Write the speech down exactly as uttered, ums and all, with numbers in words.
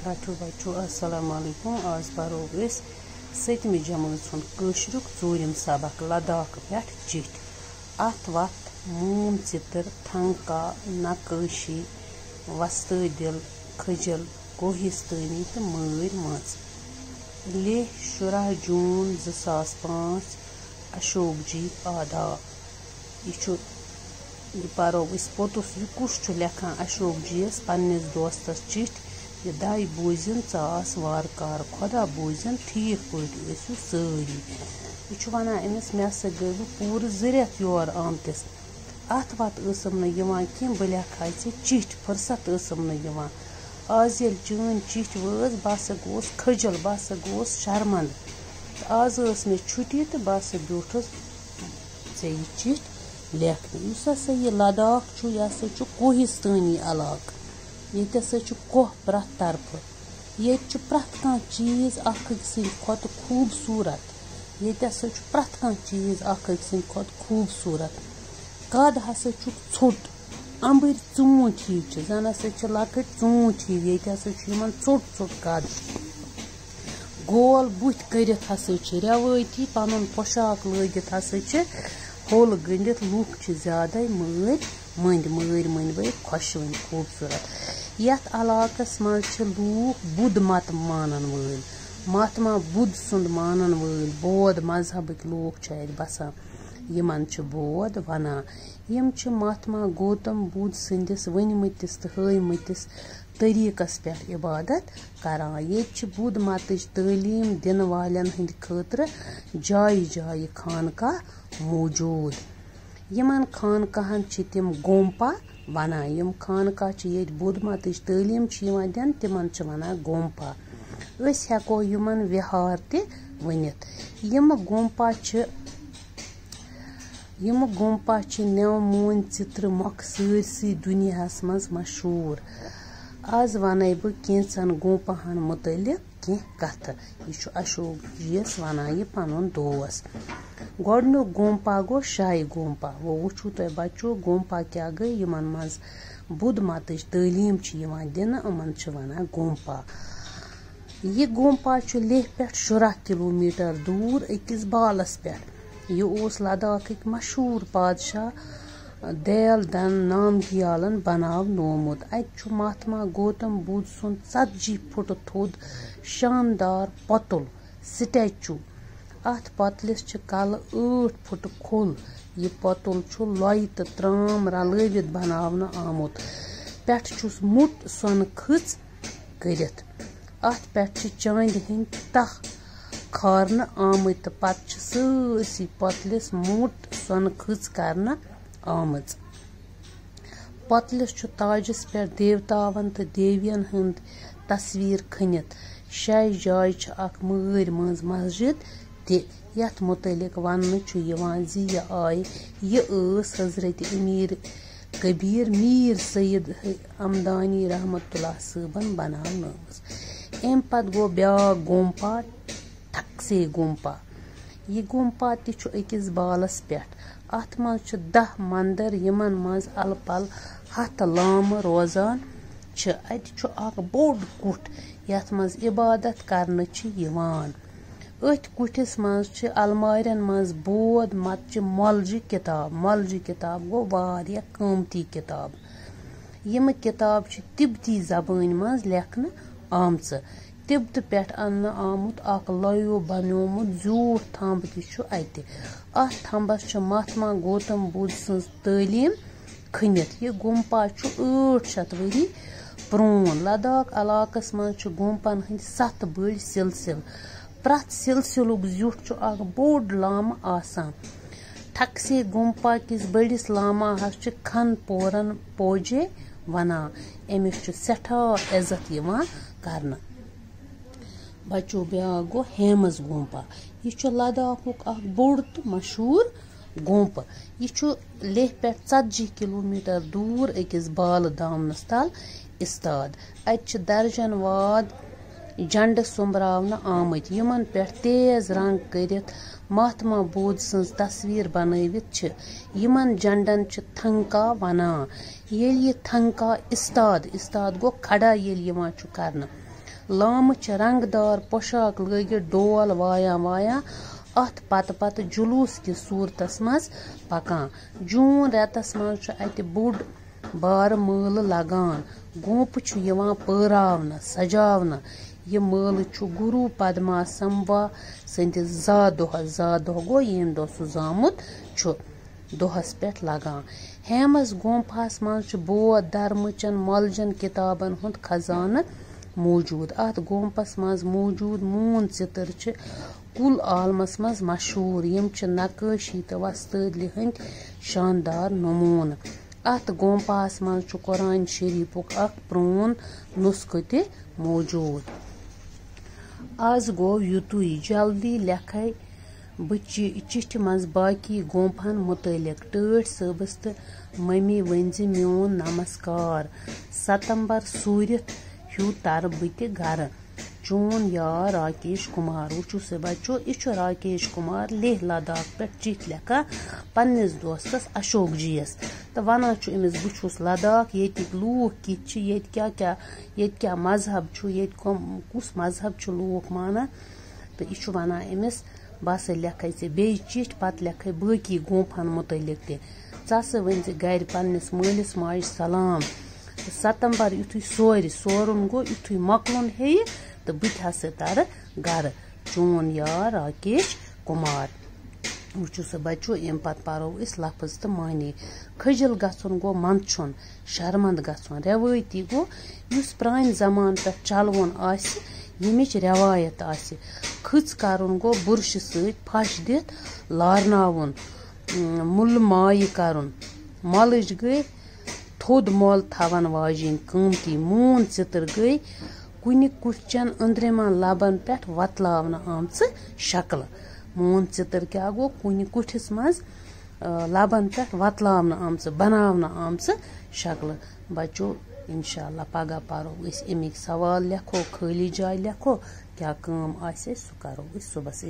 ٹھاٹھو بچو، السلام علیکم۔ آز پرو أسۍ سٔتمہِ جمٲژ ہُنٛد کٲشرُک ژوٗرِم سبق، لداخ پٮ۪ٹھ چِٹھۍ۔ اَتھ وَتھ، موم ژِتٕر، تھنٛگہٕ کاہ، نقٲشی، وۄستہٕ دِل، کھجل، کوہستٲنی تہٕ مٲرۍ مژ۔ لیہہ، شُراہ جوٗن زٕ ساس پانٛژھ، اشوک جی آدا۔ یہِ چھُ، یہِ پَرو أسۍ پوٚتُس، یہِ کُس چھُ لیکھان اشوک جی یَس پنٛنِس دوستَس چِٹھۍ، یہِ دَے بوٗزِن ژاس وارٕ کارٕ، خۄدا بوٗزِن، ٹھیٖک پٲٹھۍ ٲسِو سٲری۔ یہِ چھُ وَنان أمِس، مےٚ سا گٔے بہٕ پوٗرٕ زٕ رٮ۪تھ یور آمتِس۔ اَتھ وَتھ ٲسٕم نہٕ یِوان کینٛہہ، بہٕ لیکھٕ ہا ژےٚ چِٹھۍ، فٕرصت ٲسٕم نہٕ یِوان۔ آز ییٚلہِ چٲنۍ چِٹھۍ وٲژ، بہٕ ہسا گوس کھٔجل، بہٕ ہسا گوس شرمنٛد۔ تہٕ آز ٲس مےٚ چھُٹی تہٕ بہٕ ہسا بیوٗٹھُس ژےٚ یہِ چِٹھۍ لیکھنہِ۔ یُس ہسا یہِ لداخ چھُ، یہِ ہسا چھُ کوہِستٲنی علاقہٕ۔ ییٚتہِ ہسا چھُ کوہ پرٛٮ۪تھ طرفہٕ۔ ییٚتہِ چھُ پرٛٮ۪تھ کانٛہہ چیٖز اکھ أکۍ سٕنٛدِ کھۄتہٕ خوٗبصوٗرت۔ ییٚتہِ ہسا چھُ پرٛٮ۪تھ کانٛہہ چیٖز اکھ أکۍ سٕنٛدِ کھۄتہٕ خوٗبصوٗرت۔ قد ہسا چھُکھ ژھوٚٹ، اَمبٕرۍ ژوٗنٛٹھۍ ہِوۍ چھِ، زَن ہسا چھِ لۄکٕٹۍ ژوٗنٛٹھۍ ہِوۍ، ییٚتہِ ہسا چھُ یِمن ژوٚٹ ژوٚٹ قد۔ گول بُتھۍ کٔرِتھ ہسا چھِ رٮ۪وٲیتی پَنُن پۄشاک لٲگِتھ ہسا چھِ ہوٚل گٔنٛڈِتھ، لُکھ چھِ زیادَے مٲرۍ مٔنٛدۍ، مٲرۍ مٔنٛدۍ بٲے خۄشوٕنۍ، خوٗبصوٗرت۔ یَتھ علاقَس منٛز چھِ لوٗکھ بُدھ مت مانَن وٲلۍ، مہاتما بُدھ سُنٛد مانَن وٲلۍ، بود مذہبٕکۍ لوٗکھ چھِ اَتہِ بَسان۔ یِمَن چھِ بود وَنان۔ یِم چھِ مہاتما گوتم بُدھ سٕنٛدِس ؤنۍمٕتِس تہٕ ہٲومٕتِس طریٖقَس پٮ۪ٹھ عبادت کران۔ ییٚتہِ چھِ بُدھ متٕچ تعلیٖم دِنہٕ والٮ۪ن ہٕنٛدِ خٲطرٕ جایہِ جایہِ خانقاہ موجود۔ یِمن خانقاہن چھِ تِم گومپا وَنان۔ یِم خانقاہ چھِ ییٚتہِ بُدھ متٕچ تعلیٖم چھِ یِوان دِنہٕ، تِمن چھِ وَنان گومپا۔ أسۍ ہٮ۪کو یِمن وِہار تہِ ؤنِتھ۔ یِم گومپا چھِ، یِم گومپا چھِ نٮ۪و موٗنۍ ژِترٕ مۄکھٕ سٲرسٕے دُنیاہَس منٛز مشہوٗر۔ آز وَنَے بہٕ کینٛژَن گومپاہَن مُتعلِق کینٛہہ کَتھٕ۔ یہِ چھُ اشوک جی یَس وَنان، یہِ پَنُن دوس۔ گۄڈٕنیُک گومپا گوٚو شاہی گومپا۔ وۄنۍ وٕچھِو تُہۍ بَچو، گومپا کیٛاہ گٔے؟ یِمَن منٛز بُدھ متٕچ تعلیٖم چھِ یِوان دِنہٕ، یِمَن چھِ وَنان گومپا۔ یہِ گومپا چھُ لیہہ پٮ۪ٹھ شُراہ کِلوٗ میٖٹر دوٗر أکِس بالَس پٮ۪ٹھ۔ یہِ اوس لداخٕکۍ مشہوٗر پادشاہ دیل دن نامگیالن بناونومُت۔ اَتہِ چھُ مہاتما گوتم بُدھ سُنٛد ژتجی فُٹہٕ تھوٚد شاندار پۄتُل، سٹیچو۔ اَتھ پۄتلِس چھِ کلہٕ ٲٹھ فُٹہٕ کھوٚل۔ یہِ پۄتُل چھُ لۄیہِ تہٕ ترٛام رلٲوِتھ بناونہٕ آمُت۔ پٮ۪ٹھٕ چھُس موٚٹ سۄنہٕ کھٔژ کٔرِتھ۔ اَتھ پٮ۪ٹھ چھِ چاندِ ہٕنٛدۍ تَہہ کھارنہٕ آمٕتۍ تہٕ پتہٕ چھِ سٲرسٕے پۄتلِس موٚٹ سۄنہٕ کھٔژ کرنہٕ آمٕژ۔ پۄتلِس چھُ تاجَس پٮ۪ٹھ دیوتاوَن تہٕ دیویَن ہٕنٛدۍ تصویر کھٔنِتھ۔ شاہہِ جایہِ چھِ اکھ مٲرۍ مٔنٛز مسجد تہِ، یَتھ مُتعلِق وننہٕ چھُ یِوان زِ یہِ آیہِ، یہِ ٲس حضرت امیر کبیر میر سید ہمدانی رحمت اللہ صٲبن بناونٲومٕژ۔ اَمہِ پتہٕ گوٚو بیٛاکھ گومپا، تھکسے گومپا۔ یہِ گومپا تہِ چھُ أکِس بالَس پٮ۪ٹھ۔ اَتھ منٛز چھِ دَہ مندر، یِمن منٛز الہٕ پلہٕ ہَتھ لامہٕ روزان چھِ۔ اَتہِ چھُ اکھ بوٚڑ کُٹھ، یَتھ منٛز عبادت کرنہٕ چھِ یِوان۔ أتھۍ کُٹھِس منٛز چھِ المارٮ۪ن منٛز بود متچہِ مۄلجہِ کِتاب۔ مۄلجہِ کِتاب گوٚو واریاہ قۭمتی کِتاب۔ یِمہٕ کِتاب چھِ تِبتی زبٲنۍ منٛز لیکھنہٕ آمژٕ۔ تِبتہٕ پٮ۪ٹھ اننہٕ آمُت اکھ لۄیو بنیومُت زیوٗٹھ تھمب تہِ چھُ اَتہِ۔ اَتھ تھمبس چھِ مہاتما گوتم بُدھ سٕنٛز تعلیٖم کھٔنِتھ۔ یہِ گُمپا چھُ ٲٹھ شیٚتھ ؤری پرٛون۔ لداخ علاقس منٛز چھِ گُمپن ہٕنٛدۍ ستھ بٔڑۍ سلسلہٕ۔ پرٛٮ۪تھ سلسلُک زیُٹھ چھُ اکھ بوٚڑ لامہٕ آسان۔ تھکسے گُمپا کِس بٔڑِس لاماہس چھِ کھن پورن پوجے ونان۔ أمِس چھُ سٮ۪ٹھاہ عزت یِوان کرنہٕ۔ بچو، بیٛاکھ گوٚو ہیمز گومپا۔ یہِ چھُ لداخُک اکھ بوٚڑ تہٕ مشہوٗر گومپہٕ۔ یہِ چھُ لیہہ پٮ۪ٹھ ژتجی کلوٗ میٹر دوٗر أکِس بالہٕ دامنس تل استاد۔ اَتہِ چھِ درجن واد جنڈٕ سوٚمبراونہٕ آمٕتۍ، یِمن پٮ۪ٹھ تیز رنگ کٔرِتھ مہاتما بُدھ سٕنٛز تصویر بنٲوِتھ چھِ۔ یِمن جنڈن چھِ تھنگکا ونان۔ ییٚلہِ یہِ تھنگکا استاد، استاد گوٚو کھڑا ییٚلہِ یِوان چھُ کرنہٕ، لامہٕ چھِ رنٛگدار پۄشاک لٲگِتھ ڈول وایان وایان اَتھ پتہٕ پتہٕ جلوٗس کِس صوٗرتس منٛز پکان۔ جوٗن رٮ۪تس منٛز چھُ اَتہِ بوٚڑ بارٕ مٲلہٕ لگان۔ گومپہٕ چھُ یِوان پٲراونہٕ، سجاونہٕ۔ یہِ مٲلہٕ چھُ گروٗ پدما سمبھوا سٕنٛدِ زا دۄہ، زا دۄہ گوٚو ییٚمہِ دۄہ سُہ زامُت چھُ، دۄہس پٮ۪ٹھ لگان۔ ہیمس گومپاہس منٛز چھُ بودھ دھرمٕچن مۄلجن کِتابن ہُنٛد خزانہٕ موجود۔ اتھ گومپس منٛز موجود موٗن ژِتٕر چھِ کُل عالمس منٛز مشہوٗر۔ یِم چھِ نقٲشی تہٕ وۄستٲدلہِ ہٕنٛدۍ شاندار نموٗنہٕ۔ اتھ گومپاہس منٛز چھُ قرآن شریفُک اکھ پرٛون نسخہٕ تہِ موجود۔ از گوٚو یُتُے، جلدی لیکھے بہٕ چِ-، چِٹھِ منٛز باقی گومپہن متعلق۔ ٹٲٹھۍ صٲبس تہٕ ممی ؤنۍ زِ میون نمسکار۔ ستمبر سوٗرِتھ ہیوٗ ترٕ بہٕ تہِ گرٕ۔ چون یار راکیش کمار۔ وٕچھِو سا بچو، یہِ چھُ راکیش کمار لیہ لداخ پٮ۪ٹھ چِٹھۍ لیکھان پننِس دوستس اشوک جی یس تہٕ ونان چھُ أمِس، بہٕ چھُس لداخ، ییٚتِکۍ لوٗکھ کِتھ چھِ، ییٚتہِ کیٛاہ کیٛاہ، ییٚتہِ کیٛاہ مذہب چھُ، ییٚتہِ کۄم-، کُس مذہب چھُ لوٗکھ مانان۔ تہٕ یہِ چھُ ونان أمِس، بہٕ ہسا لیکھے ژےٚ بیٚیہِ چِٹھۍ، پتہٕ لیکھے باقی گومپہن متعلق تہِ۔ ژٕ ہسا ؤنۍ زِ گرِ پننِس مٲلِس ماجہِ سلام۔ تہٕ ستمبر یُتھُے سورِ، سورُن گوٚو، یُتھُے مۄکلُن ہیٚیہِ، تہٕ بہٕ تہِ ہسا ترٕ گرٕ۔ چون یار راکیش کمار۔ وٕچھِو سا بچو، اَمہِ پتہٕ پرو أسۍ لفظ تہٕ معنی۔ کھٔجِل گژھُن گوٚو منٛدچھُن، شرمند گژھُن۔ رٮ۪وٲیتی گوٚو یُس پرٛانہِ زمانہٕ پٮ۪ٹھ چلوُن آسہِ، ییٚمِچ رٮ۪وایت آسہِ۔ کھٔژ کرُن گوٚو بُرشہِ سۭتۍ پھش دِتھ لارناوُن۔ اۭں، مُلہٕ مایہِ کرُن۔ مۄلٕج گٔے تھوٚد مۄل تھاون واجیٚنۍ قۭمتی۔ موٗن ژِتٕر گٔے کُنہِ کُٹھۍ چٮ۪ن أنٛدرِمٮ۪ن لبن پٮ۪ٹھ وۄتلاونہٕ آمژٕ شکلہٕ۔ موٗن ژِتٕر کیٛاہ گوٚو؟ کُنہِ کُٹھِس منٛز، آ، لبن پٮ۪ٹھ وۄتلاونہٕ آمژٕ، بناونہٕ آمژٕ شکلہٕ۔ بچو، انشاءاللہ پگاہ پرو أسۍ اَمِکۍ سوال، لیکھو خٲلی جاے، لیکھو کیٛاہ کٲم آسہِ اَسہِ، سُہ کرو أسۍ صُبحس۔